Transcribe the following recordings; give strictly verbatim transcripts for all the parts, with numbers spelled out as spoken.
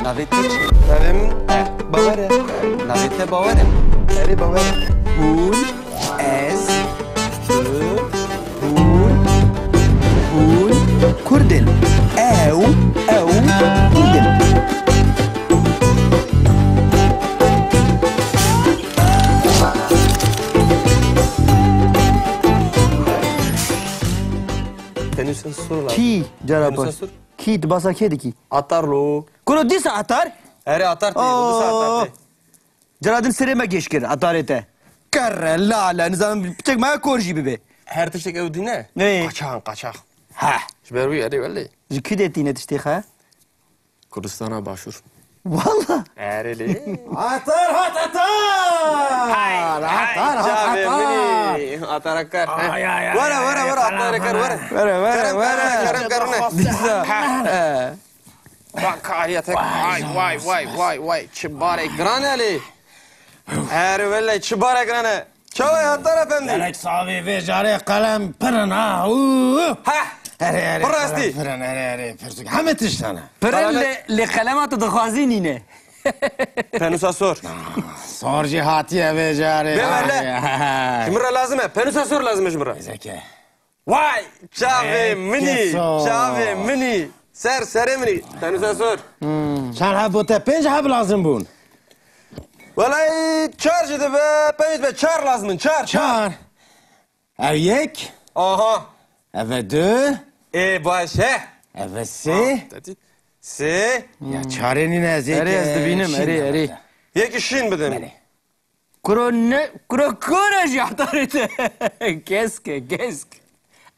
Navê te çi? Navê min Bawer e. Navê te Bawer e? Erê, Bawer e. Hûn, ez, tu, hûn, hûn Kurd in. Ew, ew Kurd in. Penûsa sor la. Kî cara Penûsa sor. Kî, tu basa kê dikî? Atar lo. Kuro dîsa atar? Erê, atar tê, dîsa atar tê. Cara din serê me gêş kir atarê te. Kerre, lale, nizanim piçek me kor jî bibe. Her tiştek ew dîne? Ê. Qaçax, qaçax. Ha. Ji ber wî erê wele. Ji kî dê tîne tiştê xe? Kurdistana Başûr. Walla. Erê lê. Atar hat atar! Hay, Atar hat çavê atar! Minî. Atara kar. Ay, ay, ay, Were, ay, were, ay, were, ay, atara kar, ay, were. Were, were, Kerem, were. Kerem, kerem, kerem. Dîsa. Ha. Bak, kariyete. Vay, vay, vay, vay, vay. Çi barek giran e lê. Erê wele, çi barek giran e. Çawa ye Atar Efendî? Gerek savê vê carê qelem pir in ha. Û. Heh! Erê, erê, Pir rastî. Qelem pir in, erê, erê, pirsik. Hemî tişt hene. Pir in lê, lê qelema tu dixwazî nîne. Penûsa sor. Sor jî hatiye vê carê. Bê wele. Hatiye. Ji min re lazim e. Penûsa sor lazim e ji min re. Zeke. Vay! Çavê Eke minî, sor. Çavê minî. Ser serê minî. Tenûsa sor. Çar heb bo te pênc heb lazim bûn. Welay çar jî dibe, pênc be, çar lazim in, çar, çar. Çar. Ev yek. Aha. Ev e du. Ê baş he. Ev e sê. Ha, te dît. Sê. Ya çarê nîne ez yek. Erê, ez dibînim, şîn erê, deme erê. Te. Yekî şîn bidin. Belê. Kuro ne, kuro kuro jî atarê te. Kesk e, kesk.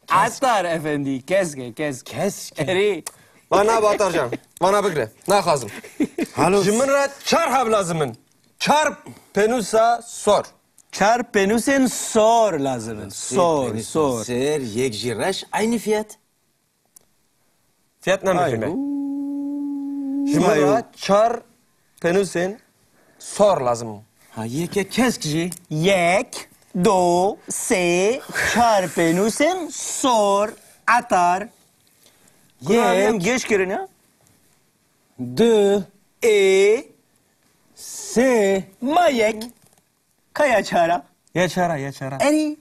Atar efendî, kesk e, kesk. Kesk e. Erê. Vana Batar can, vana bigre. Naxwazim. Halo. Ji min re çar heb lazim in. Çar penûsa sor. Çar penûsên sor lazim in. Sor, sor. Ser, yek jî reş, aynı fiyat. Fiyat ne muhîm e. Ji min re çar penûsên sor lazim in. Ha, yeke kesk jî. Yek, do, sê, çar penûsên sor, atar. Yek. Em geş kirin ya. Du. Ê. Sê. Ma yek. Ka ya çara? Ya çara, ya çara. Erî.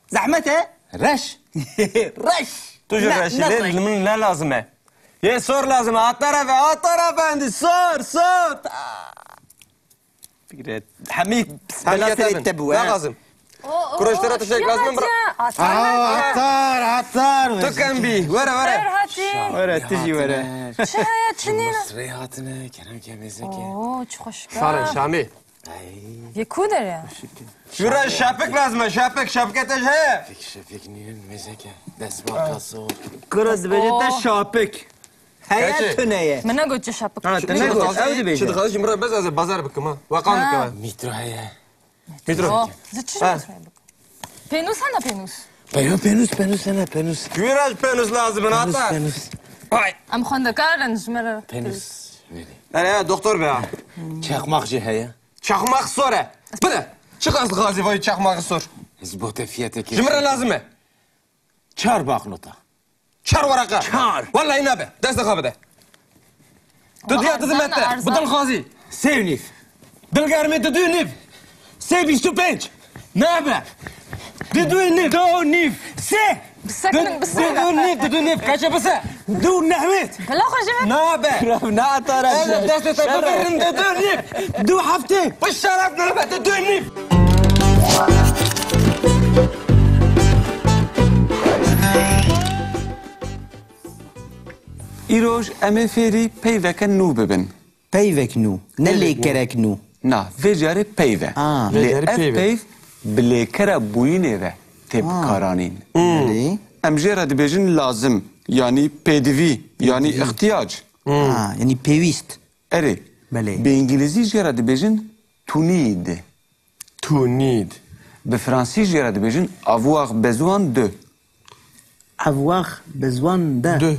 Zehmet e? Reş. Reş. Tu jî reş. Ne, ne, li min ne lazim e? Yê sor lazim e. Atar efe, atar efendî. Sor, sor. Fikret. Hemî bela serê te bû, he? Ne lazim? Kureş te re tiştek lazim e, bira. Atar, atar. Tu kem bî. Were, were. Were, tu jî were. Çi heye, çi nîne? Rê hatine, kerem ke mêzeke. Oo, çi xweşik e. Şarê Şamê. Yê ku der e? Şura şapik lazim e, şapik, şapike te ji heye? Şapik, şapik nînin, mêzeke. Destmala sor. Kuro dibêje te şapik. Heye, tune ye. Min negot çi şapik. Ha, te negot, ew dibêje. Çi dixwazî ji min re bez, ez ê bazar bikim ha. Weqan bikim ha. Mîtro heye. Mîtro. Zî çi ji min re bikim? Pênûs hene, pênûs? Peyo, pênûs, pênûs hene, pênûs. Ji wî re jî pênûs lazim in, Atar. Pênûs. Ay. Em xwendekar in, ji me re. Pênûs. Erê, doktor be ha. Çakmak jî heye. Çakmak sor e. Bide. Çiqas dixwazî vay çakmak sor? Ez bo te fiyateke. Ji min re lazim e. Çar banknota. Çar weraqe. Çar. Wellahî nabe. Dest xwe bide. Tu diya dizime te. Bi dilxwazî. Sê û nîv. Dilgermê tu du û nîv. Sê bîst û pênc. Nabe. Du, du û nîv. Du û nîv. Sê. Bisekinin, bisekinin. Du û nîv, du, du û nîv. Kaçe bise? Du û nehwêt. Bila xwe ji min. Nabe. Bravo, ne atara. Ez destê te bigirin, du, du û nîv. Du heftê. Bi şeref nabe, du, du û nîv. Îroj em ê fêrî peyveke nû bibin. Peyvek nû, ne lêkerek nû. Na, vê carê peyv e. Ha. Lê ev peyv bi lêkera bûyînê ve tê bikaranîn. Belê. Em jê re dibêjin lazim, yanî pêdivî, yanî îhtiyac. Ha, yanî pêwîst. Erê. Belê. Bi îngilîzî jê re dibêjin to need. To need. Bi fransî jê re dibêjin avoir besoin de. Avoir besoin de. De.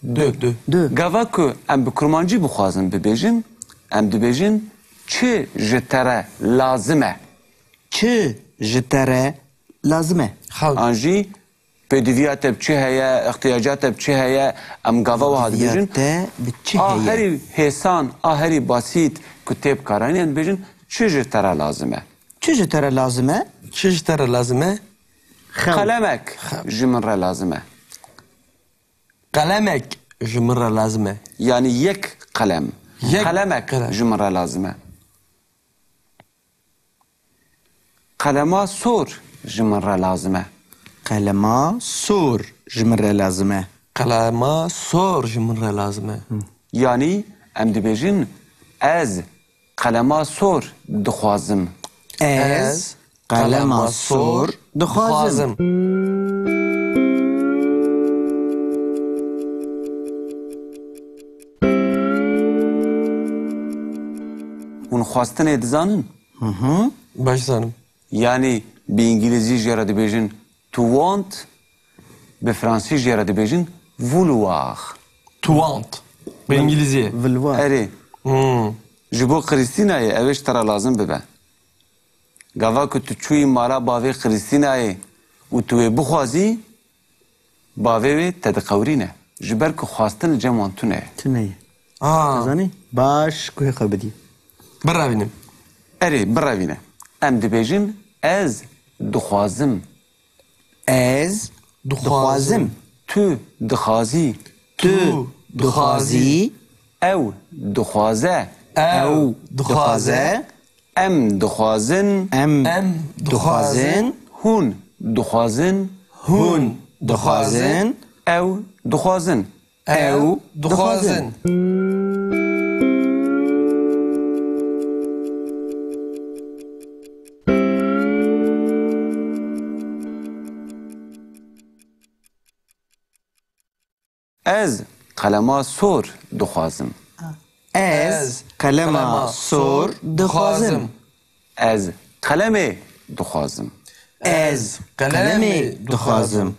De, de. De. Gava ku em bi kurmancî bixwazin bibêjin, em dibêjin çi ji te re lazim e? Çi ji te re lazim e? Xew. An jî Pêdiviya te bi çi heye, îhtiyaca te bi çi heye, em gava wiha dibêjin. Pêdiviya te bi çi heye? A herî hêsan, a herî basît ku tê bikaranîn, em dibêjin, çi ji te re lazim e? Çi ji te re lazim e? Çi ji te re lazim e? Xew. Qelemek ji min re lazim e. Qelemek ji min re lazim e. Yanî yek qelem. Yek qelemek qelem ji min re lazim e. Qelema sor ji min re lazim e. Qelema sor ji min re lazim e. Qelema sor ji min re lazim e. Yanî em dibêjin, ez qelema sor dixwazim. Ez qelema sor dixwazim. Hûn xwestinê dizanin? Hı hı. Baş zanim. Yanî bi îngilîzî jê re dibêjin to want, bi fransî jê re dibêjin vouloir. To want. Bi îngilîzî. Vouloir. Erê. Hmm. Ji bo Christînayê ew ê ji te re lazim bibe. Gava ku tu çûyî mala bavê Christînayê û tu wê bixwazî, bavê wê te diqewirîne. Ji ber ku xwestin li cem wan tune ye. Tune ye. Aa. Zanî? Baş guhê xwe bidî. Birevînim. Erê, birevîne. Em dibêjin, ez dixwazim. Ez dixwazim. Tu dixwazî. Tu dixwazî. Ew dixwaze. Ew dixwaze. Em dixwazin. Em dixwazin. Hûn dixwazin. Hûn dixwazin. Ew dixwazin. Ew dixwazin. Ez qelema sor dixwazim. Ez qelema sor dixwazim. Ez qelemê dixwazim. Ez qelemê dixwazim.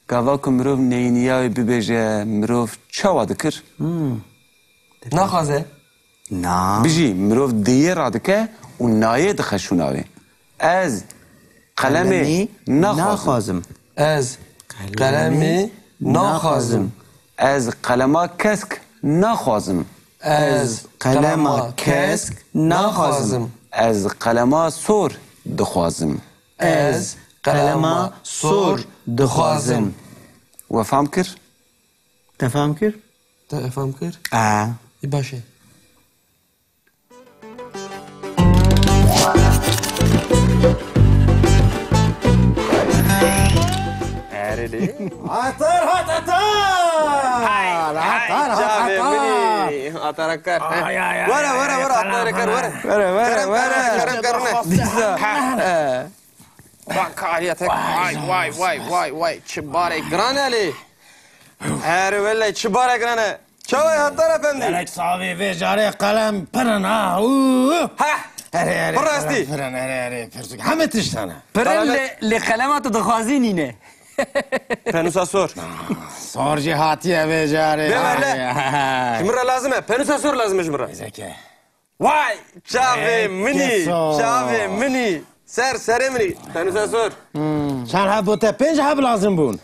Gava ku mirov neyniya wê bibêje, mirov çawa dikir? Hmm. Naxwaze. Na. Bijî, mirov diyê radike û nayê dixe şûna wê. Ez qelemê naxwazim. Ez qelemê naxwazim. Ez qelema kesk naxwazim. Ez qelema kesk naxwazim. Ez qelema sor dixwazim. Ez qelema sor dixwazim. We fam kir? Te fam kir? Te fam kir? A. Ê baş e. Erê lê. Atar hat atar! Hay, hay, Atar hat çavê atar! Min ê. Atara kar. Ay, ay, ay, Were, ay, were, ay, were, atarê kar, were. Were, were, were. Kerem, kerem, kerem, kerem. Dîsa. Bak kariyete. Vay, vay, vay, vay, vay. Çi barê giran e lê. Erê wele, çi barê giran e. Çawa ye Hattar Efendi? Gerek savê vê carê qelem pir in ha. Û. Heh. Erê, erê, pir rastî. Qelem pir in, erê, erê, pirsik. Heme tişt hene. Pir in lê, lê qelema tu dixwazî nîne. Penûsa sor. Sor jî hatiye vê carê. Bê wele. Ay, ay. Ji min re lazim e. Penûsa sor lazim e ji min re. Zeke. Vay, çavê min î, çavê min î. Ser serê min î. Penûsa sor. Çar heb bo te pênc heb lazim bûn.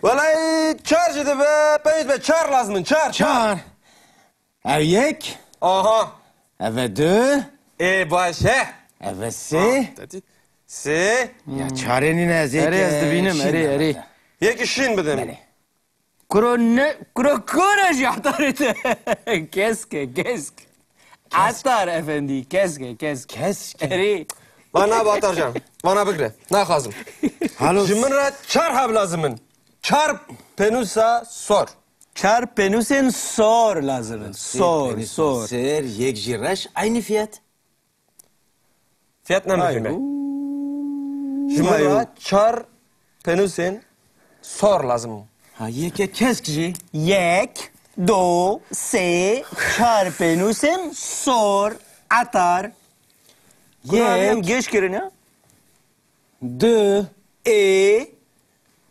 Welay çar jî dibe, pênc be, çar lazim in, çar, çar. Çar. Ev yek. Aha. Ev e du. Ê, baş e. Ev e sê. Ah, te dî. Sê. Ya çarê nîne ez yek. Erê, ez dibînim, erê, erê. Yekî şîn bidin. Belê. Kuro ne, kuro kuro jî atarê te. Kesk e, kesk. Atar efendî, kesk e, kesk. Kesk. Erê. Vana Batarcan, vana bigre. Naxwazim. Halo. Ji min re çar heb lazim in. Çar penûsa sor. Çar penûsên sor lazim in. Sor, sor. Ser, yek jî reş, aynı fiyat. Fiyat ne muhîm e. Ji min re çar penûsên sor lazim in. Ha, yeke kesk jî. Yek, do, sê, çar penûsên sor, atar. Yek. Em geş kirin ya. Du. Ê.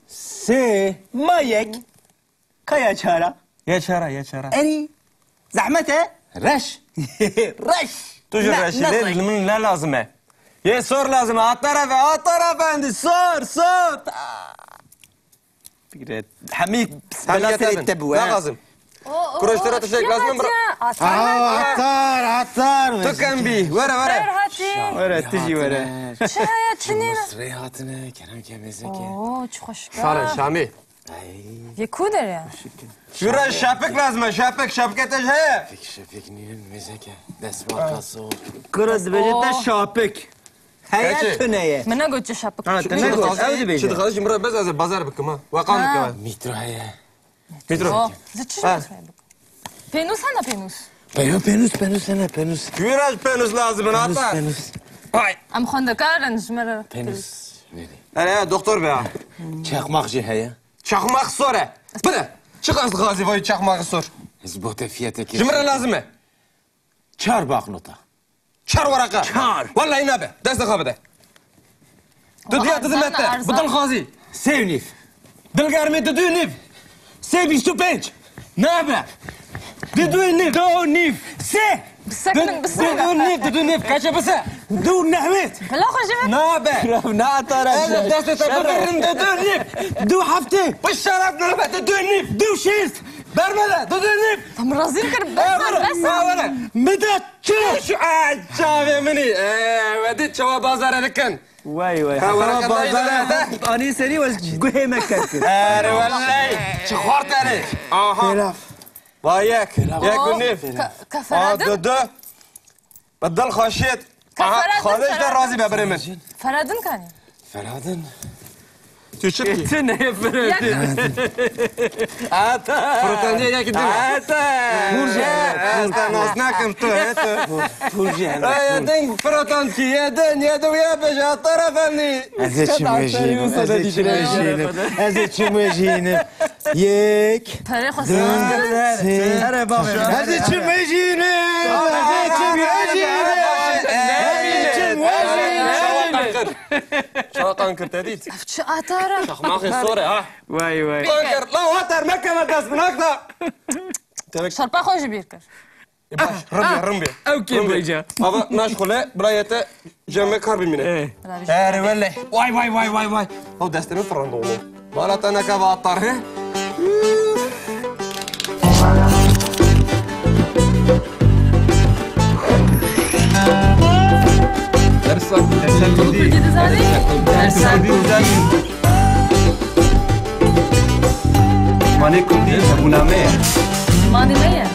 Sê. Ma yek. Ka ya çara? Ya çara, ya çara. Erî. Zehmet e? Reş. Reş. Tu jî reş. Lê li min ne lazim e? Yê sor lazim e. Atar Efe-, Atar Efendi, sor, sor. Bigre. Hemî bela serê te bû, he? Naxwazim. Kuro, ji te re tiştek lazim e, bira. Aa, Atar, Atar. Tu kem bî. Were, were. Were, tu jî were. Çi heye, çi nîne? Rê hatine, kerem ke mêze ke. Oo, çi xweşik e. Sare, Şamî. Yê ku derê? Şura şapik lazim e, şapik, şapike te ji heye? Şapik, şapik nînin, mêze ke. Destmal kaso. Kuro dibêje te şapik. Heye, tune ye. Min negot çi şapik. Ha, tu negot, ew dibêje. Çi dixwazî ji min re bez, ez ê bazar bikim ha. Weqan bikim ha. Mîtro heye. Mîtro. Oh, ji çi jî bikim? Pênûs hene pênûs? Peyo pênûs, pênûs hene pênûs. Wî re jî pênûs lazim in, Atar. Pênûs. Ay. Em xwendekar in, ji me re. Pênûs. Erê, doktor be ha. Çakmak jî heye. Çakmak sor e. Bide. Çiqas dixwazî vay çakmak sor? Ez bo te fiyateke. Ji min re lazim e. Çar banknota. Çar weraqe. Çar. Wellahî nabe. Dest xwe bide. Tu diya tu dimete. Bi dilxwazî. Sê û nîv. Dilgermê tu du û nîv. Sê bîst û pênc. Nabe. Du du û nîv. Du û nîv. Sê. Bi sek min, bi sek min. Du û nîv, du û nîv. Kaçe bise? Du û nehwêt. Bila xwe ji min. Nabe. Natar. Destê te bibirin, du û nîv. Du heftê. Bi şeref nabe, du û nîv. Du şêst. Bermele, du û nîv. Tam razî kir, bes, bes. Min de Çi? Çi? Ay, çavê min î. Ee, we dî çawa bazare dikin. Wey, wey. Ha, heta we bazare anî serî we guhê me ker kir. Erê, wellay. Çi xort erê. Aha. Xêlaf. Vay yek. Yek û nîv. Ka-, ka Feradin? Aa, du, du. Bi dil xweşiyet. Aha, Feradin, Xalê ji te razî be birê min. Feradin kanî? Feradin. Tu çi dikî? Tu ne Feradin. Ata. Firotandiye yekî din. Ata. Hûr jî hene. Ata, nas nakim tu, he tu. Hûr jî hene. Aya din firotandkî, ye din, ye din, ye beş, Atar Efendi. Ez ê çim wê jînim, ez ê çim wê jînim. Ez ê çim wê jînim. Yek. Perê xwe sor. Erê bavê. Ez ê çim wê jînim. Ez ê çim wê jînim. Ez ê çim wê jînim. Çawa qan kir te dît? Ev çi Atar e? Çaxmaxê sor e, ha. Vay, vay. Qan kir. La Atar, mekeve dest binak da. Şerpa xwe jî bîr kir. E, baş, rimbiye, rimbiye. Ew kê bêje. Ava naş xule, birayê te cem me kar bimîne. Eh. Erê wele. Vay, vay, vay, vay, vay. Ew destê min firand oğlum. Bala te neke va Atar, he? Dersa, dersa Kurdî. Kurdî dizanî? Dersa Kurdî dizanî. Zimanê Kurdî hebûna me ye. Zimanê me ye.